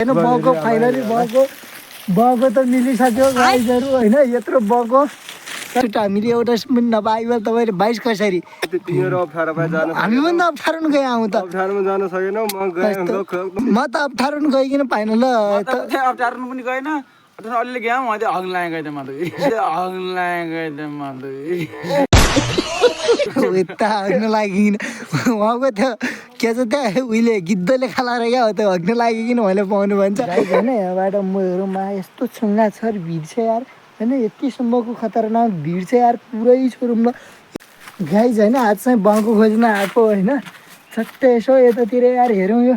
होइन बको फाइनली बको त मिलिसक्यो गाइजहरू होइन यत्रो बको हामीले एउटा पनि नपायो तपाईँले 22 कसरी हामीभन्दा अप्ठ्यारो गएँ आउँ त जान सकेनौ म त अप्ठ्यारो गइकन पाइन ल अप्ठ्यारो पनि गएन अलिअलि गएँ म अघि लागेको थिएँ माधवी यता हग्न लागिकन उहाँको त्यो के छ त्यहाँ उहिले गिद्धले खालाएर क्या हो त्यो हग्न लागिकन उहाँले पाउनु भन्छ होइन यहाँबाट महरूमा यस्तो छुङ्गा छ भिड छ यार होइन यतिसम्मको खतरनाक भिड छ यार पुरै छोरुम ल गाइज होइन आज चाहिँ बाउको खोज्न आएको होइन सट्टै यसो यतातिर यार हेरौँ यो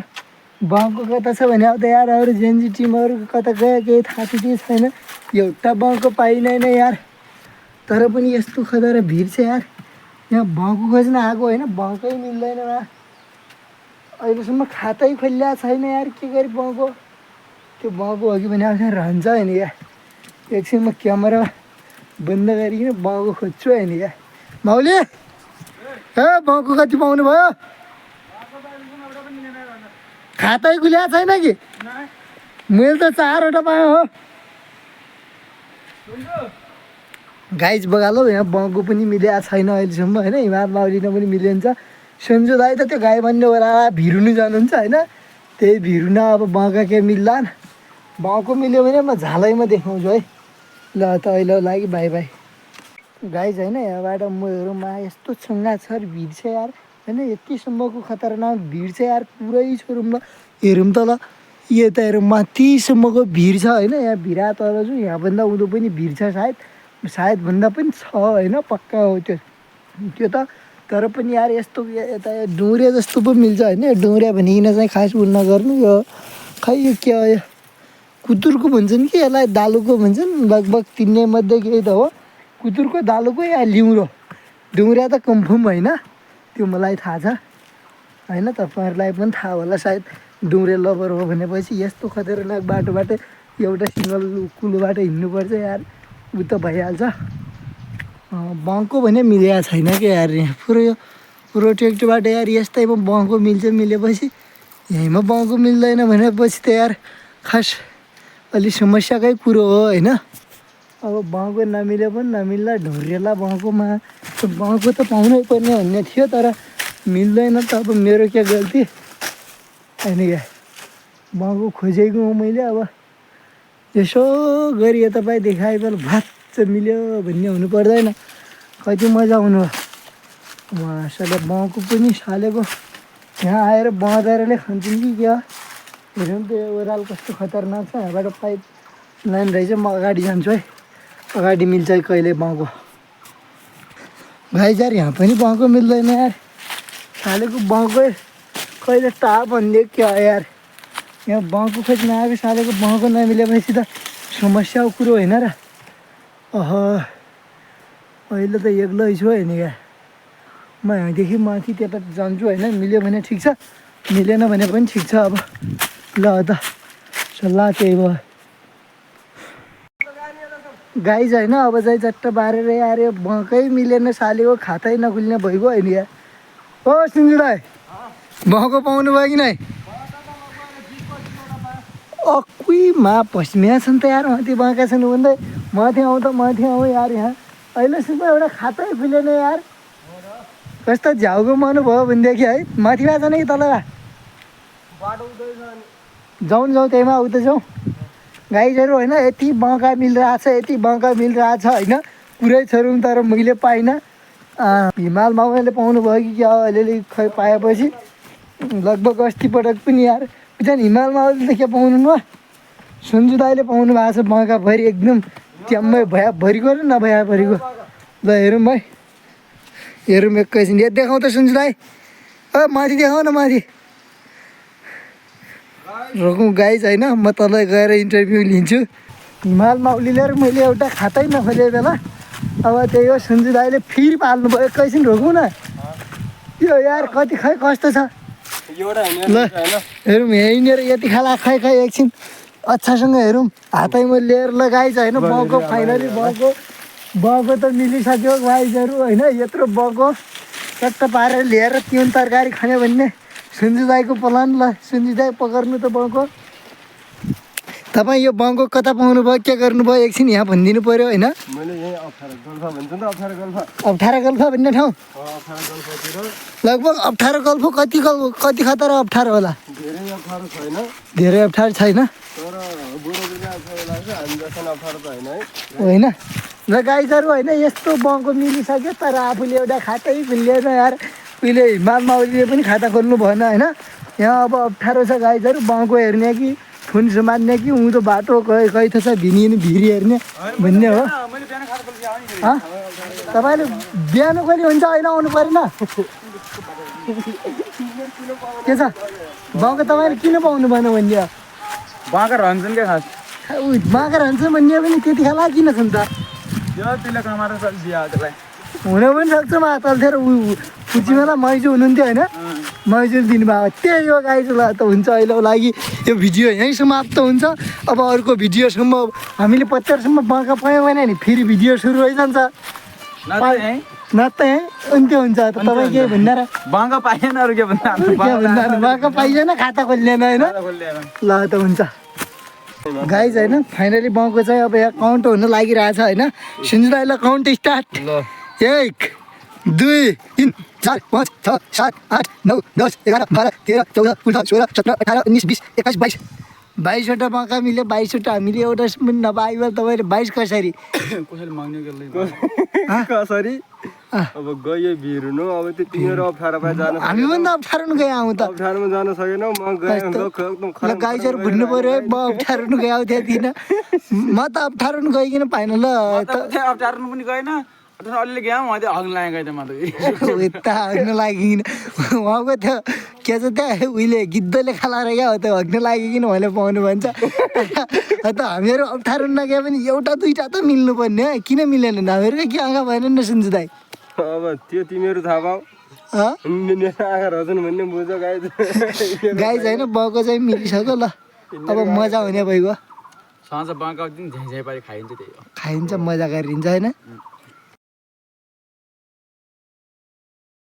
बाउको कता छ भने अब त यार अरू जेएनजी टिमहरू कता गयो केही थाहा छैन एउटा बाउको पाइँदैन यार तर पनि यस्तो खतरा भिड छ यार यहाँ बाउको खोज्न आएको होइन बाउकै मिल्दैन वा अहिलेसम्म खातै खोलिएको छैन यार के गरी बाउको त्यो बाउको हो कि भने अब रहन्छ होइन या एकछिन म क्यामेरा बन्द गरिकन बाउको खोज्छु होइन या माउली ए बाउको कति पाउनु भयो खातै खुलिएको छैन कि मैले त 4वटा पाएँ हो गाइज बगालो यहाँ बाउको पनि मिलेको छैन अहिलेसम्म होइन हिमाल माउलीन पनि मिलिन्छ सन्जु दाइ त त्यो गाई भन्ने ओरा भिरुनु जानुहुन्छ होइन त्यही भिरुन अब बाउका के मिल्ला बाउको मिल्यो भने म झालैमा देखाउँछु है ल त अहिले लागि बाई बाई गाइज होइन यहाँबाट महरूमा यस्तो छुङ्गा छ भिड छ यार होइन यतिसम्मको खतरनाक भिड छ यार पुरै छोरुम ल हेरौँ त ल यता हेरौँ माथिसम्मको भिड छ होइन यहाँ भिरा तल छु यहाँभन्दा उँधो पनि भिड छ सायद भन्दा पनि छ होइन पक्का हो त्यो त तर पनि यार यस्तो यता डुङ्रिया जस्तो पो मिल्छ होइन डुङ्रिया भनिकन चाहिँ खास उयो नगर्नु यो खै यो के हो यो कुतुरको भन्छन् कि यसलाई दालुको भन्छन् लगभग तिनैमध्ये केही त हो कुतुरको दालुको या लिउँरो डुङ्रिया त कन्फर्म होइन त्यो मलाई थाहा छ होइन तपाईँहरूलाई पनि थाहा होला सायद डुङ्रे लभर हो भनेपछि यस्तो खतरनाक बाटोबाट एउटा सिङ्गल कुलोबाट हिँड्नुपर्छ यार उ त भइहाल्छ बङ्को भने मिलेको छैन क्या यार यहाँ पुरो ट्रेक्टरबाट यार यस्तैमा बङ्को मिलेपछि यहीँमा बङ्को मिल्दैन भनेपछि त यार खास अलि समस्याकै कुरो हो होइन अब बङ्को नमिले पनि नमिल्ला ढुर्रेला बङ्कोमा बङ्को त पाउनै पर्ने भन्ने थियो तर मिल्दैन त अब मेरो के गल्ती होइन क्या बङ्को खोजेको हो मैले अब यसो गरी यता पाइ देखाए बेला भाँच्च मिल्यो भन्ने हुनु पर्दैन कति मजा आउनु साले बाउको पनि सालेको यहाँ आएर बँधेरले खान्छन् कि क्या हेरौँ त यो ओह्रालो कस्तो खतरनाक छ यहाँबाट पाइप लाइन रहेछ म अगाडि जान्छु है अगाडि मिल्छ कहिले बाउको भाइ यार यहाँ पनि बाउको मिल्दैन यार सालेको बाउकै कहिले टाप भन्ने क्या यार यहाँ बाउको खोज्न आएको सालेको बाउको नमिलेपछि त समस्याको कुरो होइन र अहिले त एक्लै छु होइन क्या म यहाँदेखि माथि त्यता जान्छु होइन मिल्यो भने ठिक छ मिलेन भने पनि ठिक छ अब ल त सल्लाह त्यही भयो गाइज होइन अब चाहिँ चट्ट बारेर यार यो बकै मिलेन सालेको खातै नखुल्ने भइगयो होइन यार ओ सिन्जु दाइ बको पाउनु भयो कि नै अक्कुइमा पस्मिया छन् त यार माथि बाँका छन् भन्दै माथि आउँ यार यहाँ अहिलेसम्म एउटा खातै खुलेन यार कस्तो झ्याउको मनु भयो भनेदेखि है माथि भए छ कि तल जाउँ त्यहीमा उता जाउँ गाइजहरू होइन यति बाँका मिलिरहेछ होइन पुरै छोरुम तर मैले पाइनँ हिमाल मामाले पाउनु भयो कि क्या अलिअलि खै पाएपछि लगभग अस्ति पटक पनि यार बिहान हिमाल मामाले त के पाउनु न सन्जु दाइले पाउनु भएको छ बाँकाभरि एकदम ट्याम्मै भयाभरिको र नभयाभरिको ल हेरौँ है हेरौँ एकैछिन यहाँ देखाउँ त सन्जु दाइ माथि देखाउँ न माथि रोकौँ गाइज होइन म तल गएर इन्टरभ्यू लिन्छु हिमाल माउलीले र मैले एउटा खातै नखोले बेला अब त्यही हो सन्जु दाइले फेरि पाल्नु भयो एकैछिन रोकौँ न यो यार कति खै कस्तो छ ल हेरौँ यहीँनिर यति खाला खै एकछिन अच्छासँग हेरौँ हातैमा लिएर लगाइज होइन बको फाइनली बको त मिलिसक्यो गाइजहरू होइन यत्रो बको चट्ट पारेर लिएर तिउन तरकारी खाने भन्ने सन्जु दाइको प्लान ल सन्जु दाइ पकड्नु त बको तपाईँ यो बङ्गो कता पाउनु भयो के गर्नुभयो एकछिन यहाँ भनिदिनु पर्यो होइन मैले यही अप्ठ्यारो गल्फा भन्छ नि त अप्ठ्यारो गल्फा अप्ठ्यारो गल्फा भन्ने ठाउँ अप्ठ्यारो गल्फातिर लगभग अप्ठ्यारो गल्फो कति खतरा अप्ठ्यारो होला धेरै अप्ठ्यारो छैन धेरै अप्ठ्यारो छैन तर बुढो अप्ठ्यारो लाग्छ हामी जस्तो अप्ठ्यारो त होइन है होइन र गाईहरू होइन यस्तो बङ्गो मिलिसक्यो तर आफूले एउटा खातै खुल्लिएन यार उहिले हिमाल माउलीले पनि खाता खोल्नु भएन होइन यहाँ अब अप्ठ्यारो छ गाईहरू बङ्गो हेर्ने कि फुन समात्ने कि उँधो बाटो कैथ छ भिनी भिरी हेर्ने भन्ने हो मैले बिहान खाता खोलेर आउने नि। हँ? तपाईँले बिहान कहिले हुन्छ अहिले आउनु परेन के छ बङ्गो तपाईँले किन पाउनु भएन भन्ने हो बाँका रहन्छन् क्या खास बाँका रहन्छ भन्ने पनि त्यतिखेर किन छ नि त यो त्यसले कमाएर बिहा त्यसलाई हुन पनि सक्छ मातल्थेर फुचीमा मैजू हुनुहुन्थ्यो होइन मैजू दिनुभयो त्यही हो गाई ल त हुन्छ अहिलेको लागि यो भिडियो यहीँ समाप्त हुन्छ अब अर्को भिडियोसम्म हामीले 50सम्म बाँका पायौँ भने नि फेरि भिडियो सुरु भइजान्छ नत्र यहीँ अन्त्य हुन्छ त तपाईँ के भन्दा र बाँका पाइएन अरू के भन्दा के भन्दा बाँका पाइएन खाता खोल्दैन होइन ल त हुन्छ गाइज होइन फाइनली बाउको चाहिँ अब यहाँ काउन्ट हुन लागिरहेछ होइन सुन्छु ल काउन्ट स्टार्ट 1 2 3 4 5 6 7 8 9 10 11 12 13 14 15 16 17 18 19 20 21 22 22वटा बाँका मिल्यो 22वटा हामीले एउटा पनि नपायो तपाईँले 22 कसरी कसैले माग्ने गर्दै कसरी अब गयो भिर्नु अब त्यो तिमीहरू अप्ठ्यारो पाइ जान हामी पनि त अप्ठ्यारो गए आउँ त अप्ठ्यारोमा जान सकेनौ म गएँ एकदम ल गाईहरू भुट्नु पऱ्यो है म अप्ठ्यारो गए आउँथेँ थिइनँ म त अप्ठ्यारो गइकन पाएन ल अप्ठ्यारो पनि गएन अलिअलि गएँ उहाँ हग्न लाग्यो गएँ म त यता हग्न लागिकन उहाँको त्यो के छ त्यहाँ उहिले गिद्धले खालाएर क्या हो त्यो हग्न लागिकन उहाँले पाउनु भन्छ त हामीहरू अप्ठ्यारो नगए पनि एउटा दुईवटा त मिल्नु पर्ने है किन मिलेन हामीहरू के आँखा भएन न सुन्छु दाइ अब त्यो तिमीहरू थाहा पाऊ आँखा रजन भन्ने बुझ गाई गाई छैन बाउको चाहिँ मिलिसक्यो ल अब मजा हुने भइगयो साँझ बाँका दिन झ्याइ पारि खाइन्छ त्यही हो खाइन्छ मजा गरिन्छ होइन